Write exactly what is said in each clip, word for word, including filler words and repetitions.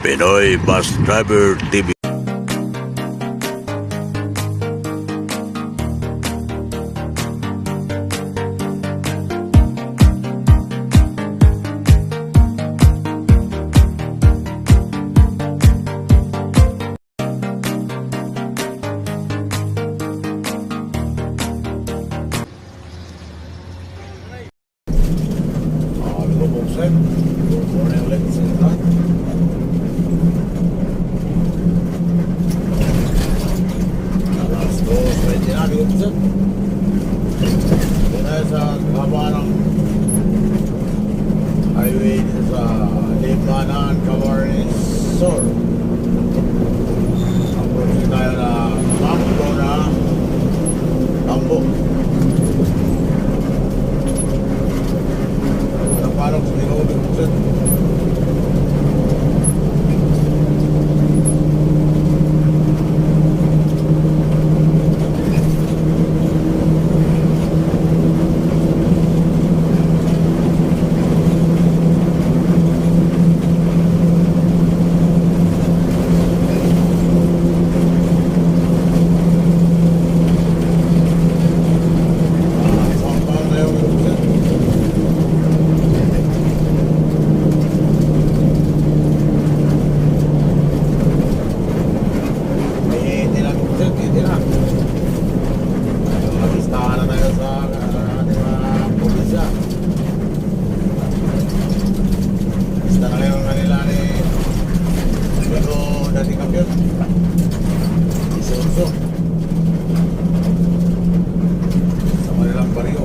Pinoy Bus Driver T V. Ah, lumubog, sir. Good morning ulit sa inyo lahat. Alas dos baynte na, lumubog, sir. Ito na sa haba ng highway dito sa Libmanan, Camarines Sur. Approaching tayo na Bambo na Bambo. Napalok sa Ginoo, sir. Eh, tira, sir, eh, tira. Mag-listahan na tayo sa, ah, ating mga probinsya. Lista na ngayon kanila ni Pedro, dating kampiyon. Isurso. Sa kanilang baryo.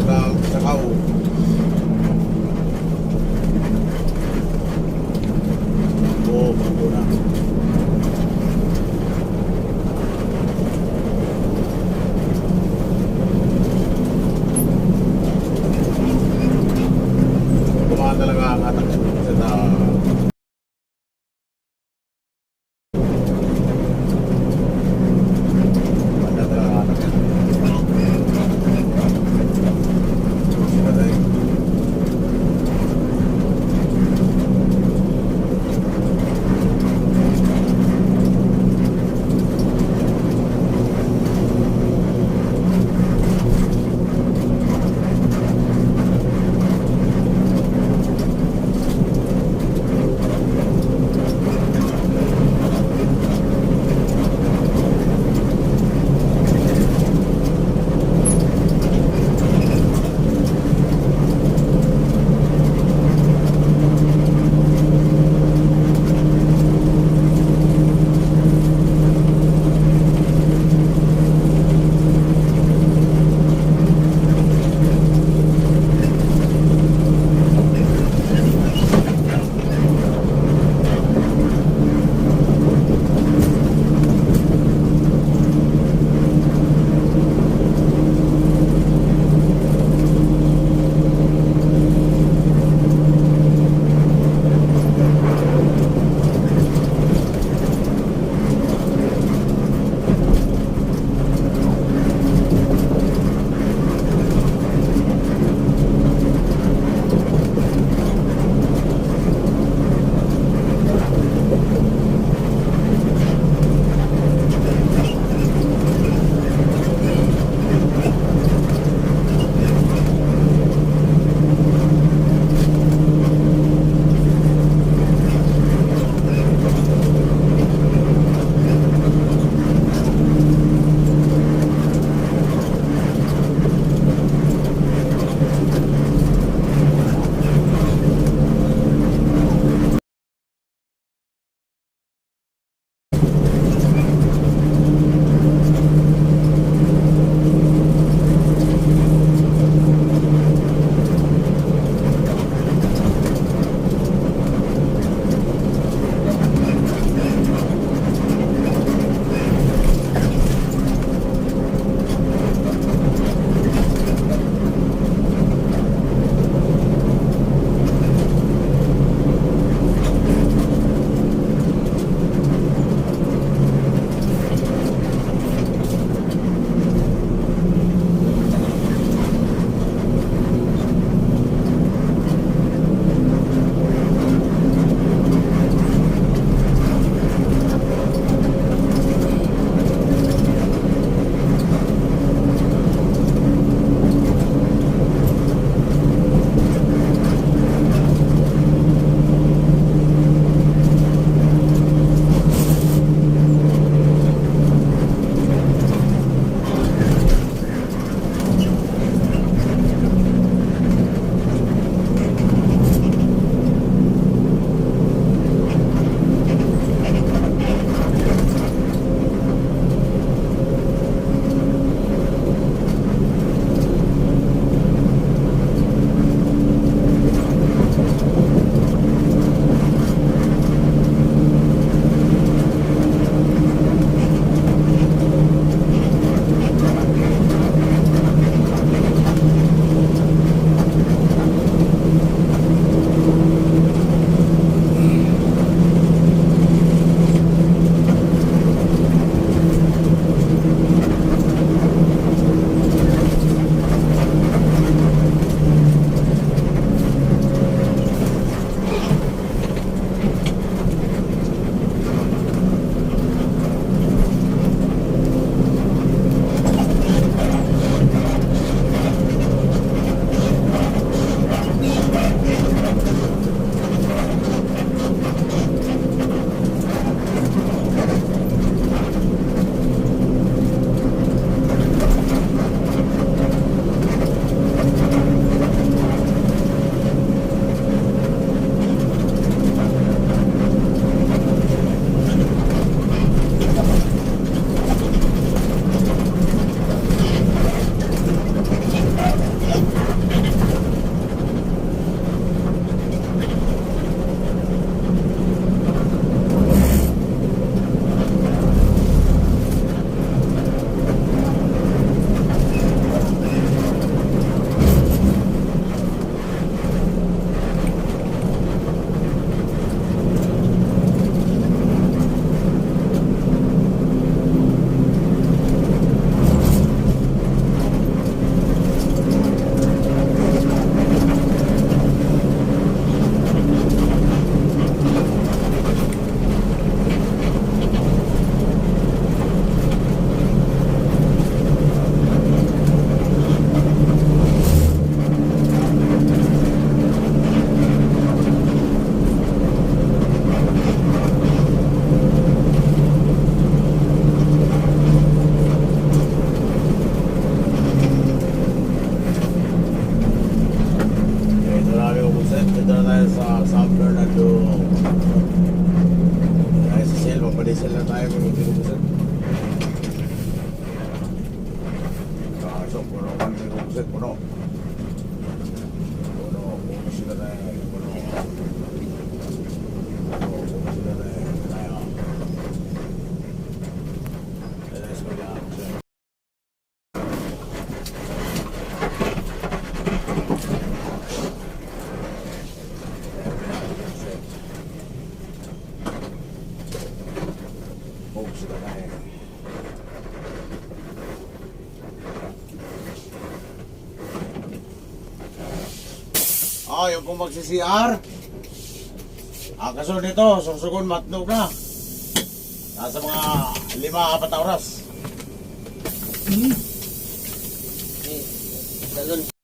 Sa Cacao. Oo, bako na. Kumain talaga ang atak sa So, puno kan may buksit, puno. Puno, puno sila na eh, puno. Puno, puno sila na eh. Kaya. Kaya sila, sir. Buksit na eh. Ah, yung pong magsi-C R. Ang kasunod nito, susugon matnog na. Nasa mga lima, apat na oras. Hmm. Eh, dalon.